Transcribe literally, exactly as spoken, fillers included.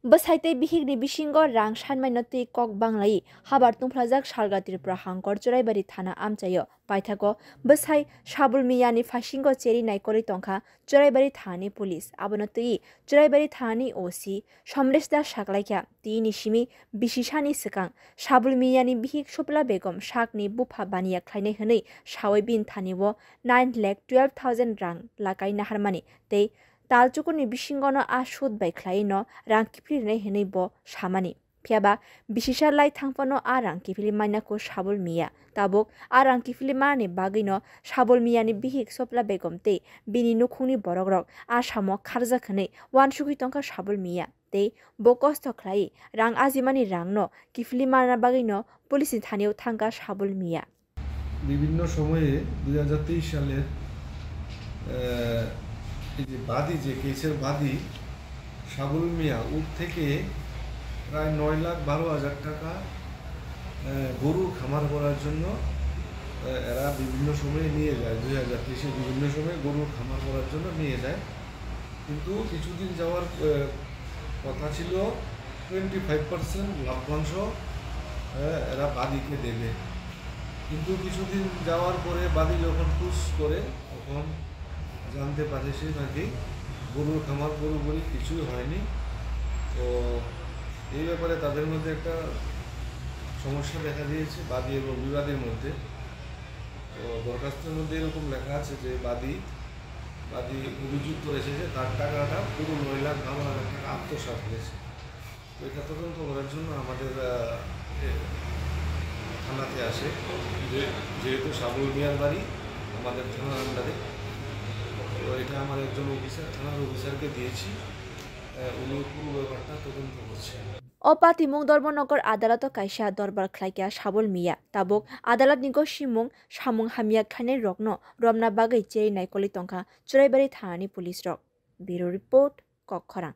Bwsai tei bihikni bisingo rang sanmaino twi kok banglai habar tungphlajak Salga Tripura Hangkor Churaibari thana amchaio. Paithago bwsai Sabul Miyani phasingo cheri naikolwi tongkha Churaibari thanani police. Abono twi Churaibari thanani O C Somresh Das saklaikha, tini simi bisi sani swkang Sabul Miyani bihik Supla Begum sakni bupha baniya khlainai hwnwi sawi bini thanio nine lakh twelve thousand rang lakai naharmani tei talchukurni bisingono a sud bai khlaiwi no rang kiphilnai hwnwi bo samani. Phiyaba bisisa lai thangphano a rang kiphilwi maina kho Sabul Miya. Tabuk a rang kiphilwi manani bagwino Sabul Miyani bihik Sopla Begum tei bini nukhungni borokrok a samo kharjak hwnwi uansugwi tongkha Sabul Miya. Tei bo kosto khlaiwi rang ajimani rangno kiphilwi manna bagwino police ni thanio thangkha Sabul Miya. বিভিন্ন সময়ে দুই হাজার তেইশ সালের, আহ, এই যে বাদী, যে কেসের বাদী সাবুল মিয়া, ওর থেকে প্রায় নয় লাখ বারো হাজার টাকা, আহ, গরুর খামার করার জন্য, আহ, এরা বিভিন্ন সময়ে নিয়ে যায়। দুই হাজার তেইশে বিভিন্ন সময়ে গরুর খামার করার জন্য নিয়ে যায়। কিন্তু কিছুদিন যাওয়ার, আহ, কথা ছিল টোয়েন্টি ফাইভ পার্সেন্ট লভ্যাংশ, আহ, এরা বাদীকে দেবে। কিন্তু কিছুদিন যাওয়ার পরে বাদী যখন পুশ করে, তখন জানতে পারে সে নাকি গরুর খামার পুরোপুরি কিছুই হয়নি। তো এই ব্যাপারে তাদের মধ্যে একটা সমস্যা দেখা দিয়েছে, বাদী এবং বিবাদীর মধ্যে। তো দরখাস্তের মধ্যে এরকম লেখা আছে যে বাদী, বাদী অভিযোগ করেছে যে তার টাকাটা পুরো নয় লাখ বারো হাজার টাকা আত্মসাৎ হয়েছে। তো এটা তদন্ত করার জন্য আমাদের, আহ, এ, থানাতে আসে, যে-, যেহেতু সাবুল মিয়ার বাড়ি আমাদের থানার আন্ডারে, তো এটা আমার একজন অফিসার, থানার অফিসারকে দিয়েছি, আহ, উনি পুরো ব্যাপারটা তদন্ত করছেন। O patimung Dharmanagar adalato kaisa dorbar khlaikha Sabul Miya. Tabuk adalatni gosimung samung hamya khlainai rokno romna bagwi cheri naikolwi tongkha Churaibari thanani police rok. Bureau Report, Kokkhorang.